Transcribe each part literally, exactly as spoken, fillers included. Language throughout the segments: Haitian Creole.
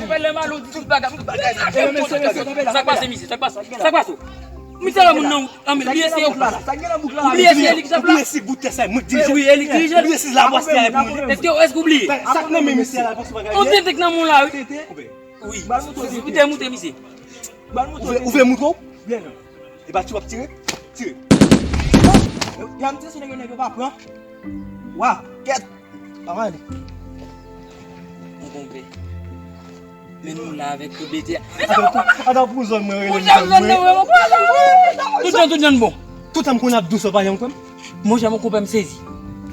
Fè lè mal ou di tout bagay. Tout bagay. Sa k pase, misye? Sa k pase? Sa k pase? Misye la moun nan, anmè, li eseye ou pa. Ou bliye se li ki chèf la? Ou bliye si bout tè sa, mwen k dirije. Wi, e li k dirije. Ou bliye si labwès tè a pou mwen. Èske, èske ou bliye? Sa k nan men misye la, panse bagay. On tenten k nan moun la, wi. Wi. Moute, moute, misye. Ou vle, ou vle moutre w? E pa ti w ap tire? Tire. Y ap tire sou nèg yo, nèg yo pa pran. Wa, kèt. Pa pale. Mon konpè. Men nou la avèk tout bete a. Ata pou zòn mwen rele. Tout jan zòn nan, wi, mon konpè. Tout jan, tout jan bon. Tout tan m konn ap dous, ou pa janm kwè m. Monchè, mon konpè, m sezi.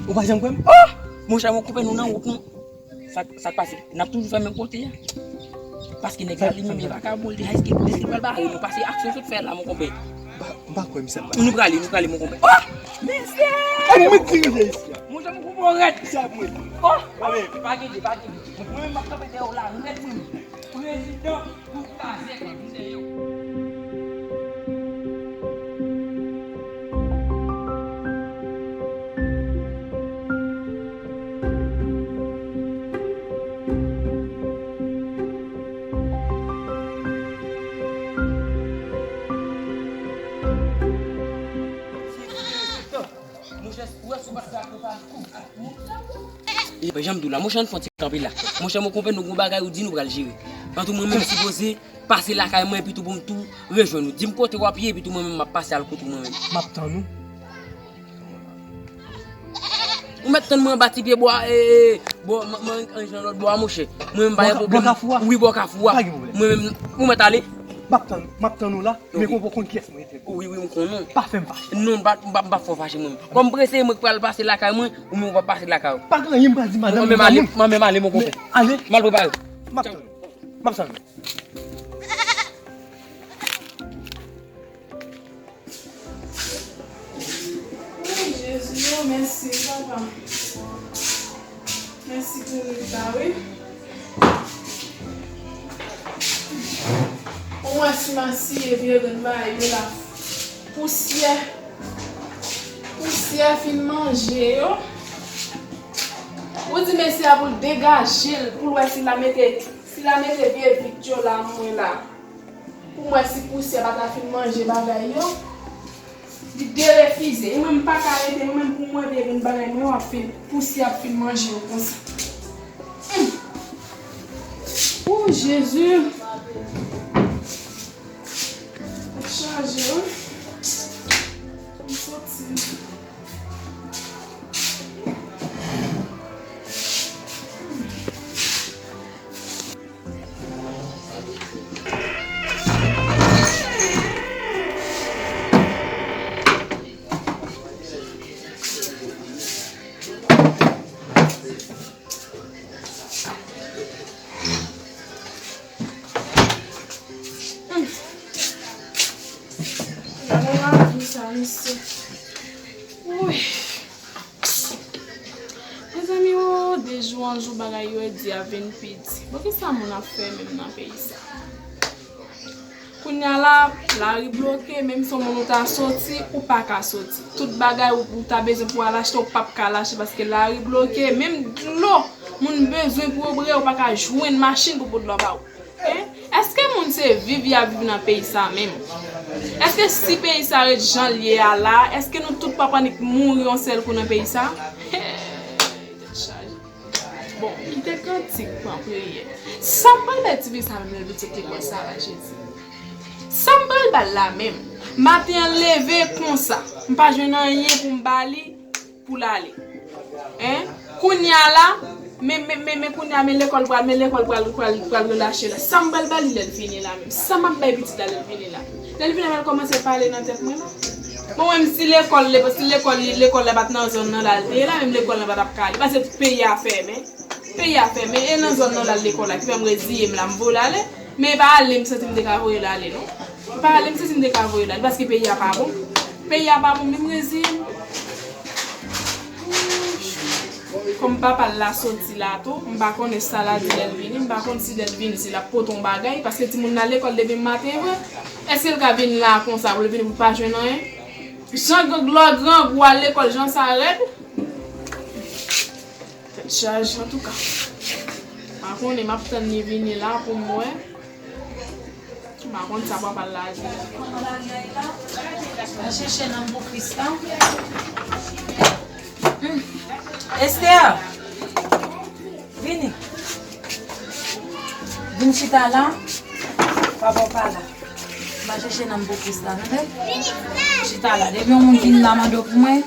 Ou pa janm kwè m? Oh! Monchè, mon konpè, nou nan wout nou. Sa, sa k pase? N ap toujou fè menm kote a. Paske nèg la li menm li pa ka bon, li di, èske, èske l pral bare nou? Paske aksyon sot fè la, mon konpè. M pa kwè misye ap bare. Nou prale, nou prale, mon konpè. Oh! Mesye! E mwen k dirije isi a. Monchè, mon konpè, w rèd. Misye ap mwen. Oh! Pa gen, pa gen. Mwen menm m ap kanpe dèyè w la, rèd mwen menm. Prezidan pou kazèk la, m dèyè w. Monchè, ou wè si w pa t fè akonpay kou. E pa janm di w la, monchè, ann fè yon ti kanpe la. Monchè, mon konpè, nou gon bagay ou di nou pral jere. Antou mwen menm sipoze pase lakay mwen, epi tou pou m tou rejwenn ou. Di m kote w ap ye, epi tou mwen menm m ap pase al kote w mwen menm. M ap tann ou. Ou mèt tann mwen anba ti pye bwa, e, e, bò, m, m, an, an, jan lòt bò a, monchè. Mwen menm pa gen pwoblèm. Bò Kafou a? Wi, bò Kafou a. Pa gen pwoblèm. Mwen menm, ou mèt ale? M ap tann, m ap tann ou la, men konpè w konn kiyès mwen ye. Wi, wi, m konnen w. Pa fè m fache. Non, m pa, m pa, m pa fè w fache mwen. Kòm m prese, mwen k pral pase lakay mwen, ou menm ou p ap pase lakay ou. Pa gen anyen m pral di madanm. Mwen menm ale, mwen menm ale, mon konpè. Ale. M al prepare. M ap tann ou. M ap tann ou. Wi, Jezi, o, mèsi, papa. Mèsi pou nwit la, wi. Ou wè si masiye vye grenn bagay yo la. Pousyè. Pousyè fin manje yo. Ou di mesye a pou l degaje l, pou l wè si l a mete, si l a mete vye vit yo la, mwen la. Pou m wè si pousyè pa ta fin manje bagay yo. Li derefize. E mwen, m pa ka rete, mwen menm pou mwen vye vin bagay mwen, w ap fin, pousyè ap fin manje yo konsa. Hum. O Jezi. Tèt chaje, wi. M soti. Gade lavi sa, mesye. Wi. Mezanmi, o, de jou an jou, bagay yo di ap vin pi di. Bon, kisa moun ap fè menm nan peyi sa? Kounye a la, lari bloke, menm si yon moun ou ta soti, ou pa ka soti. Tout bagay ou, ou ta bezwen pou al achte, ou p ap ka al achte, paske lari bloke. Menm dlo, moun bezwen pou yo bwè, ou pa ka jwenn machin pou pot dlo ba ou. Hein? Èske moun se viv y ap viv nan peyi sa menm? Èske si peyi sa ret jan l ye a la, èske nou tout p ap annik mouri yon sèl kou nan peyi sa? Tèt chaje. Bon, kite kantik pran priyè. Sa m pral bay tifi sa menm lè l pitit lekòl sa la, Jezi? Sa m pral ba l la menm? Maten an leve konsa, m pa jwenn anyen pou m ba li pou l ale. Hein? Kounye a la, men, men, men, men kounye a, men lekòl pral, men lekòl pral, pral, pral relache la. Sa m pral ba li lè l vini la menm? Sa m ap bay pitit la lè l vini la? Lè l vini la, l kòmanse pale nan tèt mwen la. Bon, menm si lekòl, si lekòl, lekòl la pa t nan zòn nan la, l te ye la, menm lekòl la pa t ap ka ale. Paske peyi a fèmen. Peyi a fèmen. E nan zòn nan la, lekòl la, ki fè m reziye m la, m voye l ale. Men e pa ale m santi m te ka voye l ale, non. E pa ale m santi m te ka voye l ale, paske peyi a pa bon. Peyi a pa bon, men m reziye m. Kòm papa l la soti la tou, m pa konnen sa l a di lè l vini, m pa konn si lè l vini, si l ap pote yon bagay, paske timoun nan lekòl depi maten vre. Èske l ka vin la konsa pou l vini pou l pa jwenn anyen? Jan grangou al lekòl, jan sa rèd. Tèt chaje, antouka. M pa Konnen m ap tann li vini la pou m wè. M pa konn sa papa l la di. Al chèche nanm pou Kris la. Hmm. Esther! Vini. Vin chita la. Papa w pa la. M al chèche nanm pou Kris la, tande? Chita la. Depi yon moun vin la mande w pou mwen,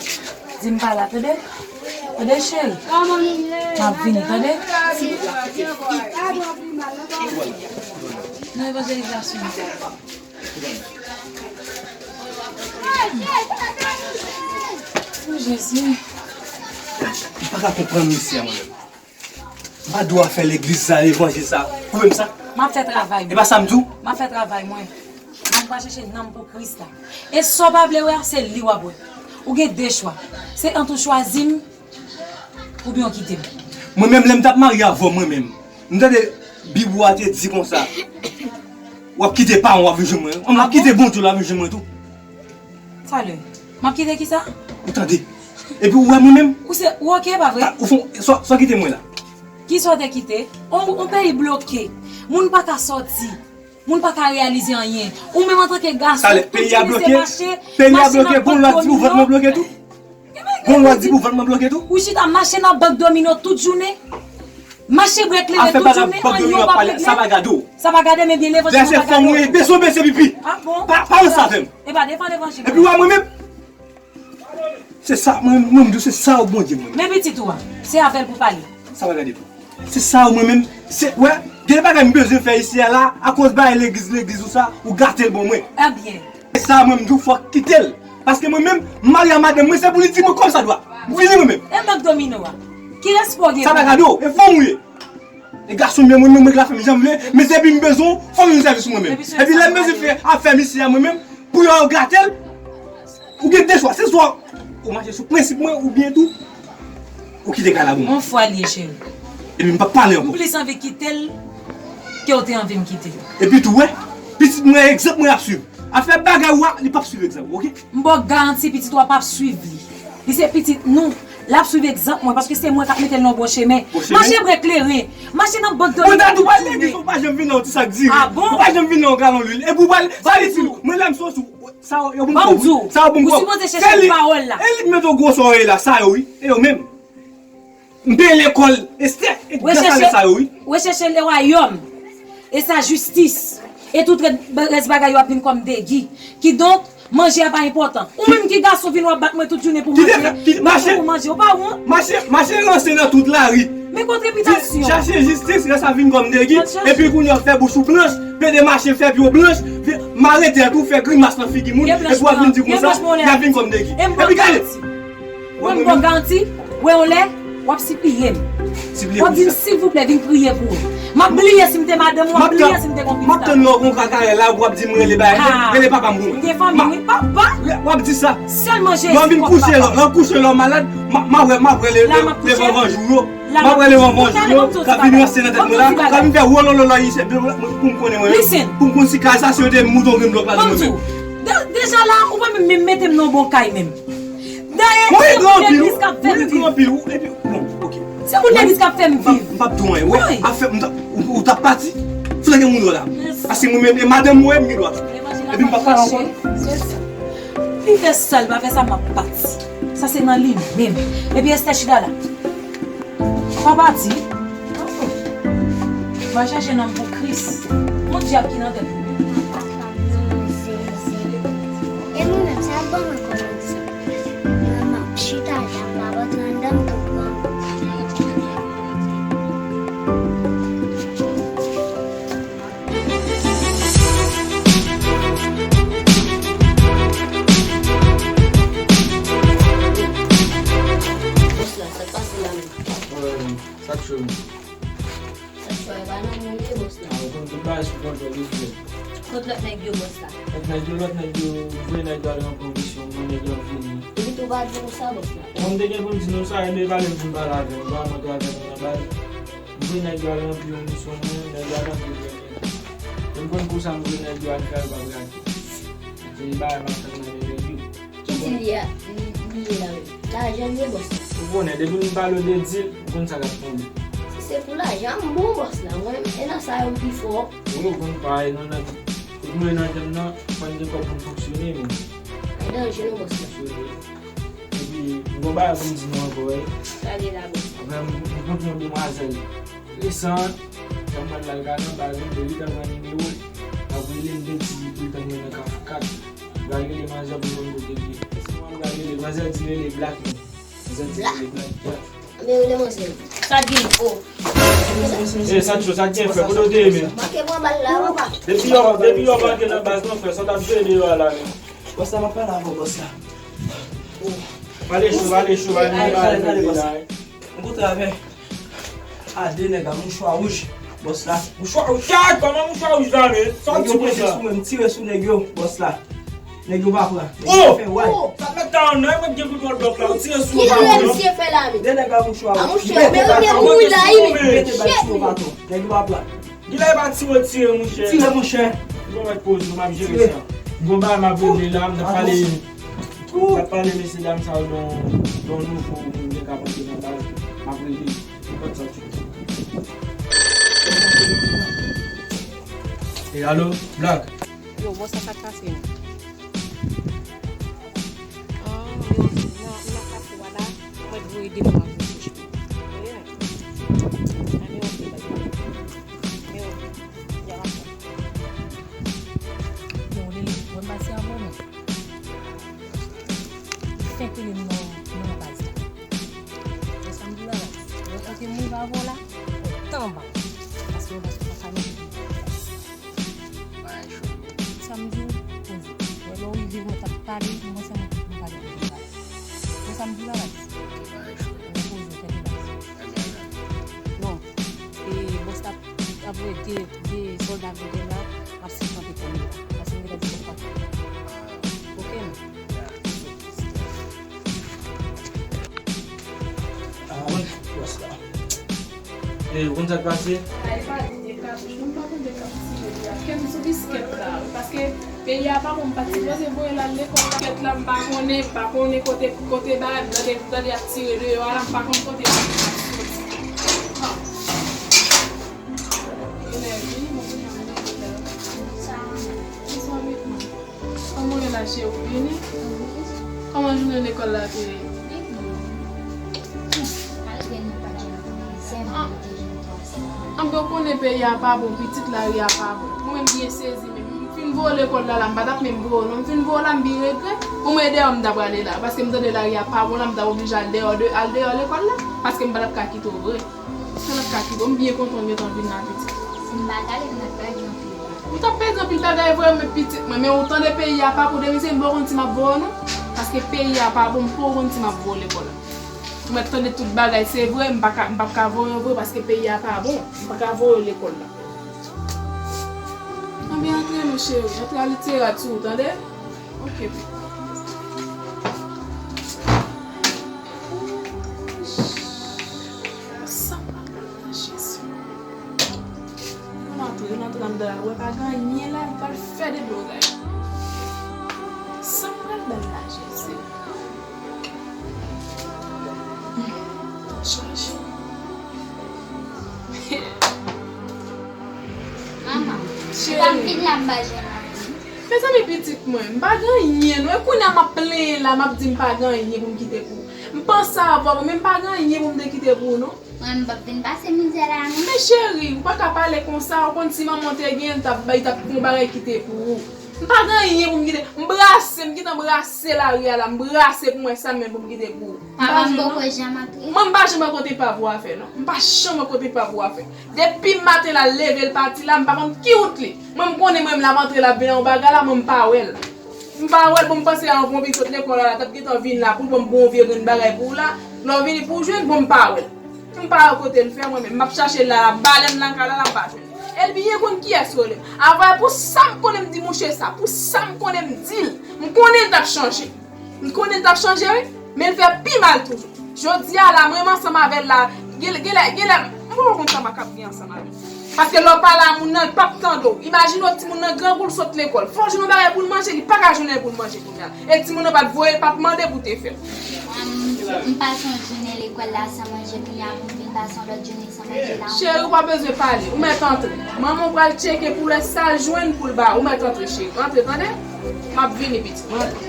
di m pa la, tande? Tande, cheri? M ap vini, tande? Nan evanjelizasyon. O Jezi. M pa ka konprann mesye a, mwen. M pa dwe fè legliz sa, levanjil sa. Pwouve m sa. M ap fè travay mwen. E pa sa m di w? M ap fè travay mwen. M ap chèche nanm pou Kris la. E sa w pa vle wè a, se li w ap wè. Ou gen de chwa. Se ant ou chwazi m, oubyen w kite m. Mwen menm, lè m t ap marye avè w, mwen menm, m tande Bib ou a te di konsa, w ap kite paran w, w ap vin jwenn mwen. M ap kite Bondye w, w ap vin jwenn mwen tou. Talè. M ap kite kisa? Ou tande. Epi ou wè mwen menm? Ou se, ou oke, pa vre? Ou fon, sa, sa kite mwen la. Kisa w te kite? On, on peyi bloke. Moun pa ka sòti. Moun pa ka reyalize anyen. Ou menm antanke gason, talè, tout peyi a jounen se bloke. Mache, peyi a mache bloke, nan bank domino. Gon lwa di pou vant mwen bloke tou. Gon lwa di pou vant mwen bloke tou. Ou chita mache nan bank domino tout jounen. Mache bwè klere tout jounen, anyen w pa regle. Sa pa gade w. Sa pa gade, men byen levanjil la pa gade w. Lè se fanm ou ye, bezwen bese pipi. Ah bon? Pa, pa nan sa avè m. E pa defann levanjil. Epi w wè mwen menm. Se sa, mwen, mwen, m di w, se sa w Bondye mwen. Men pitit ou a, se avè l pou pale. Sa pa gade pou. Se sa w mwen menm, se, wè, gen bagay m bezwen fè isi a la, akoz bagay legliz, legliz ou sa, ou gate l ban mwen. Ebyen. Se sa mwen m di w, fòk kite l. Paske mwen menm, m marye a madanm mwen, se pou li di mwen kòmsadwa. M fini mwen menm. E bank domino a? Ki respè w gen pou li? Sa pa gade w, e fanm ou ye. E gason m ye mwen menm, mwen k la fè m jan m vle, men depi m bezwen w, fò w jwenn sèvis mwen menm. Epi lè m bezwen fè afè m isi a mwen menm, pou yo gate l, ou gen de chwa. Se swa ou mache sou prensip mwen, oubyen tou, ou kite kay la pou mwen. On fwa l ye, cheri. Epi m p ap pale ankò. M plis anvi kite l ke w te anvi m kite l. Epi tou, wè, pitit mwen, egzanp mwen ap swiv. Afè bagay ou a, li p ap swiv egzanp ou, oke? M ba w garanti pitit ou a p ap swiv li. Li se pitit nou. L ap swiv egzanp mwen, paske se mwen k ap mete l nan bon chemen. Bon chemen? Mache bwè kleren. Mache nan bank domino tout jounen. Mwen ta di w pral legliz, ou pa janm vin nan yon ti sak diri. Ah bon? Ou pa janm vin nan yon galon lwil. Epi w pral, sa itil ou. Mwen lè m sot sou, sa yo pou m kòb, wi. Sa yo pou m kòb. Se li. Ban m di w, ou sipoze chèche pawòl la. E li k mete yon gwo sòrèy la, sa yo, wi. E yo menm. M peye lekòl Esther, e gras a sa yo, wi. Rechèche le wayòm e sa jistis, e tout rès, rès bagay yo ap vin kòm degi. Kidonk, manje a pa enpòtan. Ou menm ki gason vin w ap bat mwen tout jounen pou manje, bat mwen pou manje, ou pa wont? Mache, mache ranse nan tout lari. Men kot repitasyon. Chache jistis, rès a vin kòm degi, epi kounye a w fè bouch ou blanch, pede mache fè pye w blanch, mare tèt ou, fè grimas nan figi moun, epi w ap vin di konsa, y ap vin kòm degi. Epi gade! Mwen m ba w garanti, wè yon lè, w ap sipliye m. W ap di m, silvouplè, vin priye pou ou. M ap bliye si m te madanm ou, m ap bliye si m te konplis la. M ap tann lè w gon kakarèl la, w ap di m rele bay, rele papa m pou mwen. M gen fanmi, wi, papa. W ap di sa. Sèlman Jezi pòt papa. Lè w vin kouche, lè w kouche, lè w malad, m ap, m ap wè, m ap wè le, le, le vanvanjou yo. M ap rele yon bon jou yo, k ap vin ranse nan tèt mwen la, k ap vin fè wolololo isi, pou m konnen mwen menm, pou m konn si kay sa, si yo te mouton grenn blòk la, mwen menm. Deja la, ou pa menm, menm mete m nan yon bon kay menm. Dayè, se moun legliz k ap fè m viv. Se moun legliz k ap fè m viv. M p ap di w anyen, wè, afè, m t ap, ou, ou t ap pati, flanke moun yo la. Paske mwen menm, e madanm mwen, m gen dwa. Epi m p ap pale ankò. Li fè sa, li pa fè sa, m ap pati. Sa se nan li menm. Epi Esther chita la. Pa pati. Va chache nonm pou Kris. Yon dyab ki nan tèt ou. E mwen menm, sa ban mwen kòmanse. Mwen, m ap chita la, m ap antre anndan m konprann. Bòs la, sa k pase la menm? Sa k cho menm? Sa k cho, e pa nan men w li ye, bòs la. A, ou konn tout bagay sou kontwòl, wi, frè. Kot lòt nèg yo, bòs la? Lòt nèg yo, lòt nèg yo, voye nèg yo al ranpli yon misyon, voye nèg yo al vini. Epi tou pa di konsa, bòs la. Mwen m te gen pou m di nou sa, e de pale m vin pale avè nou, pa mwen travay nan baz. M voye nèg yo al ranpli yon misyon mwen, nèg yo al ranpli premye. E m konn pou sa m voye nèg yo al fè al pa brake. Se bagay m ap fè nan men nèg yo. Ki dil li a, li ye la menm? Lajan li ye, bòs la. Ou konnen, depi m pale w de dil, ou konn sa k ap tonbe. Se Se pou lajan m bon bòs la, mwen menm, e nan sa yo m pi fò. Ou konn pa e nan nèg, tout mwen nan djèm nan, fò n gen kòb pou n fonksyone, men. Ay danje non bòs la. Epi, m gon bagay pou m di nou ankò, wi. Sa li la, bòs. Anfen, m, m kontre yon demwazèl resan, jan m pral la, l ka nan baz, m li ta pran nimewo l. M ap rele, m te di pou l tann mwen nan Kafou kat. M pral rele manzè pou l konn kote l ye. Se mwen m pral rele, manzè di rele Black, men. Manzè di rele Black, Black. Men rele manzè. Sa gen o. E, Sancho, sa gen fè, kote w te ye, men? Manke pran bal la, papa. Depi yo, depi yo manke nan baz, non, frè, sa w t ap jwe deyò a la, men. Bòs la, m ap pale avè w, bòs la. Pale cho, pale cho, pale, pale, pale, pale, bòs la. M kontre avè a de nèg a mouchwa wouj, bòs la. Mouchwa wouj? Gad kòman mouchwa wouj la, men. Sa w di konsa? Nèg yo prese sou mwen, m tire sou nèg yo, bòs la. Nèg yo pa pran. Nèg yo fè wè. Oh! Sa mèt ta an nan, mwen gen kout wòl blòk la. Ou tire sou yo pa pran. Ki lè misye fè la, men? De nèg a mouchwa wouj. A mouchwa, men yo te mouri la, wi. Mete bal sou yo pa tro. Nèg yo pa pran. Gilè pa tire, tire, monchè. Tire, monchè. Bon, mèt poze, m ap jere sa. Gon bagay m ap regle la, m t ap pale, m t ap pale mesye dam sa yo, don, don nouvo moun gen k ap antre nan baz, m ap regle. Nenpòt sa w tcheke. E alo, Black? Yo, bòs la, sa k pase, non? Ah, yo, nan, nan Kafou a la, mwen t voye de moun ap vin chèche m. Yeah. Ah, men ok, baz. Men ok. Ya, m ap fè. Yo, Lili, mwen pase avè w, men. Fenk rele m nan, nan baz la. Yo, sa m di la, baz. Yo, kote m rive avè w la, fò w tann anba. Paske yo, baz, ou pa ka mete m nan baz. Bagay cho. Sa m di w, poze. Lè w rive, mwen t ap pale, mwen sèlman ki pou m pale avè w la. Mwen sa m di la, baz. Mwen poze, tande, baz. Non. E bòs la ap voye de, de sòlda vin la, m ap sispann kanpe la. Paske m gentan di bòs pa. Oke, non. Ah, bòs la. E, ou konn sa k pase? Ay, pa di de katouch, mwen pa konn de k ap tire li a. Kè m sou biskèt la, wi, paske peyi a pa bon, m pa t sipoze voye l al lekòl la. Biskèt la, m pa konnen, m pa konnen kote, kote bagay, m tande, m tande y ap tire deyò a la, m pa konn kote bagay la soti. Ah. Enèji, mwen konnen mwen la. Sa, bonswa, Witman. Kòman w ye la, cheri, ou vini? Kòman jounen lekòl la te ye? Anben, ou konnen peyi a pa bon, pitit, lari a pa bon. Mwen menm byen sezi menm. M fin voye w lekòl la, la, m pa t ap menm voye w non. M fin voye w la, m byen regrèt. Ou mwen dèyè m t ap prale la, paske m tande lari a pa bon la, m t ap oblije al dèyè de, al dèyè lekòl la, paske m pa t ap ka kite w vre. Sa n ap ka kite w, m byen kontan w gentan vin la, pitit. Si m pa t ale, m t ap pèdi anpil bagay. Ou t ap pèdi anpil bagay vre, men pitit mwen, men ou tande peyi a pa bon, depi se m bò konn si m ap voye w non. Paske peyi a pa bon, m poko konn si m ap voye w lekòl la. Ou mèt tande tout bagay, se vre, m pa ka, m p ap ka voye w vre, paske peyi a pa bon, m pa ka voye w lekòl la. Anben antre non, cheri, antre al tire rad sou ou, tande? Ok. Sa pa bon, Jezi. Yon antre, yon antre anndan la, wè pa gen anyen la, li pral fè de bagay. Sa pral bèl la, Jezi. Chaje. Manman, cheri, m vin la m pa jwenn anyen. Mezanmi, pitit mwen, m pa gen anyen non. E kounye a m ap plenyen la, m ap di m pa gen anyen pou m kite pou ou. M panse avè w, men m pa gen anyen pou m te kite pou ou non. Mwen, m p ap vin pase mizè la non. Men cheri, ou pa ka pale konsa, ou konn si manman w te genyen, l t ap bay, t ap pran bagay kite pou ou. M pa gen anyen pou m kite. M brase, m gentan brase lari a la, m brase pou m wè sa m menm pou m kite pou ou. Papa m poko janm antre. Mwen, m pa janm wè kote papa w a fè non. M pa janm wè kote papa w a fè. Depi maten la, l leve, l pati la, m pa konn ki wout li. Mwen, m konnen mwen, m l ap antre, l ap vin nan yon bagay la, mwen, m pa wè l. M pa wè l, bon, m panse a yon bon pitit lekòl la, l t ap gentan vin la, pou l ban m bon vye grenn bagay pou ou la. Lè w vini pou w jwenn, bon, m pa wè l. M pa wè kote l fè, mwen menm. M ap chache l la, la, balèn nan kay la, la, m pa jwenn. E l byen konn kiyès rele m. Avè pou sa m konnen m di mouche sa, pou sa m konnen m di l. M konnen l t ap chanje. M konnen l t ap chanje, wi. Men l fè pi mal toujou. Jodi a la, mwen menm ansanm avè l la, genlè, genlè, genlè, m poko konn sa m ap gen ansanm avè l. Paske lè w pale a moun nan, l p ap tande w. Imajine w, timoun nan grangou, l sot lekòl. Fò w jwenn yon bagay pou l manje, li pa ka jwenn anyen pou l manje kounye a. E timoun nan pa t voye, pa t mande pou te fè l. M pa sonje jounen lekòl la san manje, kounye a pou m vin pase yon lòt jounen san manje la ankò. Cheri, ou pa bezwen pale, ou mèt antre. Manman w pral tcheke pou l wè sa l jwenn pou l ba ou. Ou mèt antre, cheri. Antre, tande? M ap vini, pitit mwen, antre.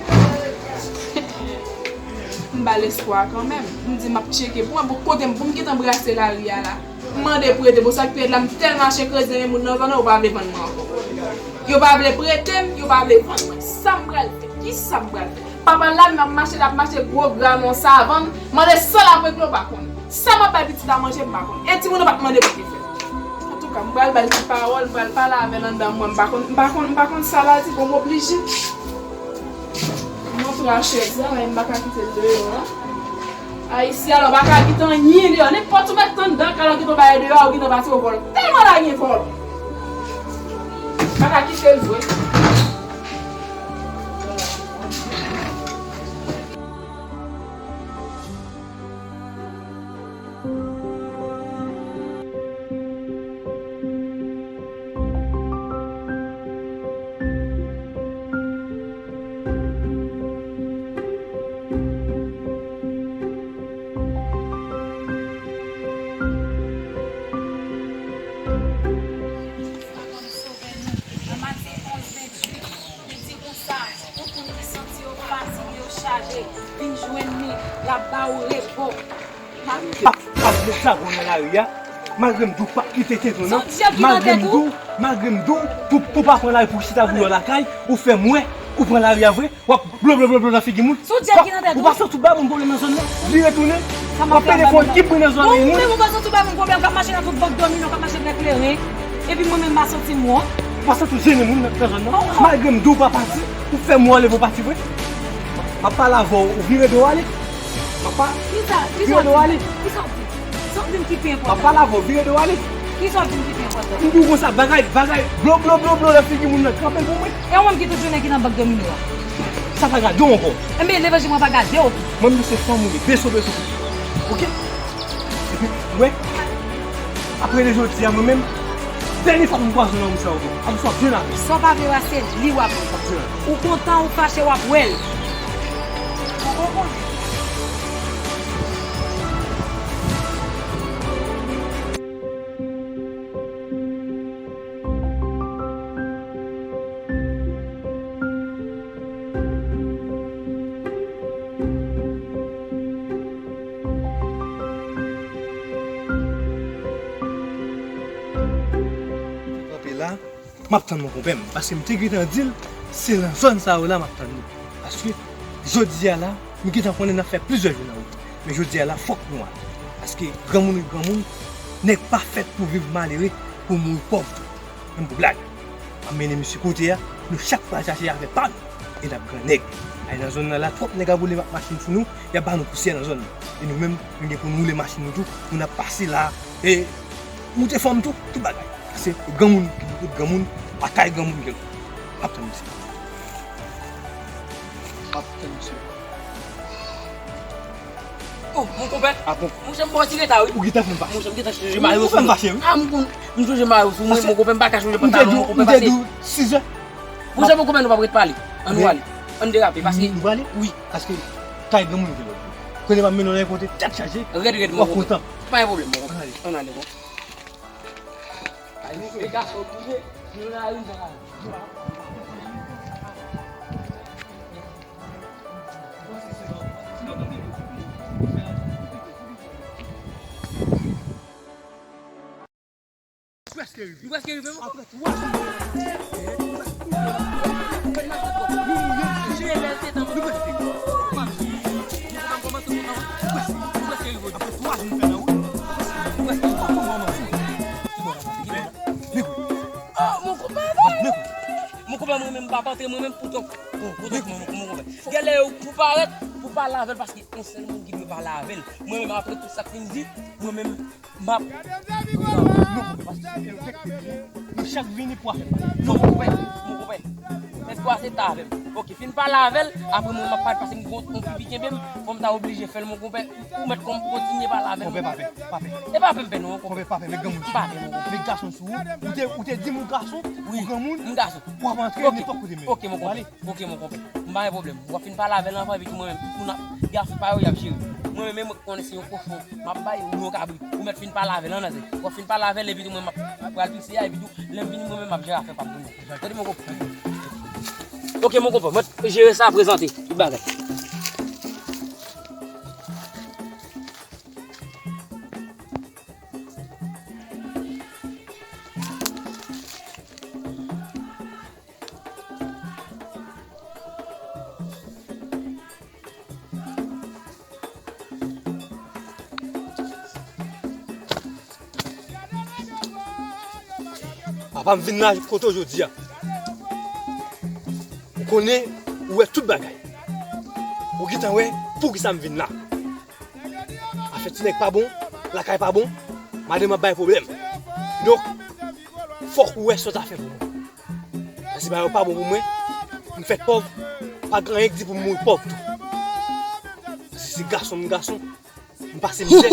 M ba l espwa kanmenm. M di m ap tcheke pou mwen, pou kote m, pou m gentan brase lari a la. M mande prete, bon, sa k pi rèd la, m tèlman achte kredi nan men moun nan zòn nan, yo pa vle vann mwen ankò. Yo pa vle prete m, yo pa vle vann mwen. Sa m pral fè? Kisa m pral fè? Papa l la, m ap mache, l ap mache gwo gra nan yon savann, mande san l ap regle, w pa konnen. Sa m ap bay pitit la manje, m pa konnen. E timoun nan pa t mande pou ki fè. Antouka, m pral ba l ti pawòl, m pral pale avè l anndan mwen, m pa konn, m pa konn, m pa konn sa l a di, bon, m oblije. M antre a chèz la, men m pa ka kite l deyò a. Ayisyen, alò, pa ka kite anyen deyò. Nenpòt ou mèt tann dan, alò, kite yon bagay deyò, ou gentan pati yon vòlò. Tèlman la gen vòlò. Pa ka kite l vre. Nan Matye onz venntuit, li di konsa, tout moun ki santi yo fatige, yo chaje, vin jwenn li, l ap ba ou repo. P ap, p ap met dragon nan lari a. Malgre m di w p ap kite Kenzo nan. Malgre m di w, malgre m di w, pou, pou pa pran lari pou chita pou yo lakay, ou fè m wè, ou pran lari a vre, w ap blo, blo, blo, blo nan figi moun. Ou pa sot ou bay moun pwoblèm nan zòn nan. Vire tounen. W ap pede fè yon kip nan zòn moun. Ou menm ou pa sot ou bay moun pwoblèm, k ap mache nan tout bank domino, k ap mache nan kleren. Epi mwen menm m pa santi m wont. Ou pa santi w jennen moun nan zòn nan. Malgre m di w pa pati, ou fè m wè w leve w pati vre. M ap pale avè w, ou vire do w ale. M ap pa, vire do w ale. Kisa w di? Kisa w di m ki pi enpòtan? M ap pale avè w, vire do w ale. Kisa w di m ki pi enpòtan? M di w konsa, bagay, bagay, blo, blo, blo, blo, nan figi moun nan, kanpe l pou mwen. E ou menm ki tout jounen ki nan bank domino a? Sa pa gade w ankò. Enben, leve je mwen pa gade w. Mwen menm se fanm ou ye, beso, beso. Oke? Epi, wè, apre de jodi a, mwen menm, dènye fwa pou m kwaze w nan ri sa ankò. Apre sa, w ap jwenn avè m. Sa w pa vle wè a, se li w ap. W ap jwenn avè m. Ou kontan, ou fache, w ap wè l. Ou konprann? Kanpe la, m ap tann mon konpè m, paske m te gentan di l, se nan zòn sa yo la m ap tann li. Paske, jodi a la, m gentan konnen n ap fè plizyè jou nan wout. Men jodi a la, fòk nou ale. Paske, granmoun ret granmoun, nèg pa fèt pou viv malere, pou mouri pòv tou. Menm pou blag. M ap mennen misye kote a, nou chak pral chache afè pa nou. E n ap grannèg. Ay nan zòn nan la, twòp nèg ap woule ak machin sou nou, y ap ba nou pousyè nan zòn nan. E nou menm, nou gen pou nou woule machin nou tou, pou n ap pase la, e moute fanm tou, tout bagay. Se granmoun ki pou kout granmoun, lakay granmoun ke nou. M ap tann misye. M ap tann misye. Oh, mon konpè. Ah bon. Monchè, m ba w ti reta, wi. Ou gentan fè m fache. Monchè, m gentan chanje mayo sou mwen. Ou fè m fache, wi. Ah, m konn, m chanje mayo sou mwen, mon konpè, m pa ka chanje pantalon, mon konpè, pase. M te di w sis è. Monchè, mon konpè, nou p ap ret pale. Ann nou ale. Ann derape, paske. Nou prale? Wi. Paske kay granmoun ki lòt. Kote m ap mennen w nan kote tèt chaje. Rèd, rèd, mon konpè. W ap kontan. Pa gen pwoblèm, mon konpè. Ann ale. Ann ale, bon. E gason, kounye, nou nan lari sa. Prèske rive. Nou prèske rive, wi. Apre twa jou. Nou prèske. Nou prèske. Nou prèske rive. Apre twa jou nou fè nan wout. Nou prèske. Oh, mon konpè, mon konpè, mwen menm, m p ap antre, mwen menm, pou tòk, pou, pou tòk, mon, mon konpè. Genlè yo pou parèt, pou pale avè l, paske yon sèl moun ki dwe pale avè l. Mwen menm, apre tout sa k fin di, mwen menm, m ap. Nou chak vini pou afè. Non, mon konpè, mon konpè. Espwa se ta avè m. Ok, fin pale avè l, apre mwen m ap pale paske m gon yon fi ki kenbe m, fò m ta oblije fè l, mon konpè. Ou mèt kon-, kontinye pale avè l. Konpè, pa pè, pa pè. E pa pè m pè non, konpè. Konpè, pa pè, met granmoun sou ou. M pa pè non, konpè. Met gason sou ou. Ou te, ou te di m ou gason, ou granmoun. M gason. W ap antre nenpòt kote men. Ok, mon konpè. Ok, mon konpè. M pa gen pwoblèm. W ap fin pale avè l anvan, epi tou mwen menm, moun ap, gason pa yo, y ap jere. Mwen menm, mwen konnen se yon kochon m ap bay, ou yon kabrit. Ou mèt fin pale avè l, an nan zè. W ap fin pale avè l, epi tou mwen m ap pral fikse a, epi tou, lè m vini, mwen menm, m ap jere afè pa m pou mwen. Tande, mon konpè. Ok, mon konpè. Mwen jere sa, prezante. Tout bagay. Papa, m vin la kote w jodi a. Ou konnen, ou wè tout bagay. Ou gentan wè poukisa m vin la. Afè ti nèg pa bon, lakay pa bon, madanm ap bay pwoblèm. Donk, fòk ou wè sa w ta fè pou mwen. Paske bagay yo pa bon pou mwen, m fèt pòv, pa gen anyen ki di pou m mouri pòv tou. Si se gason m gason, m pase mizè.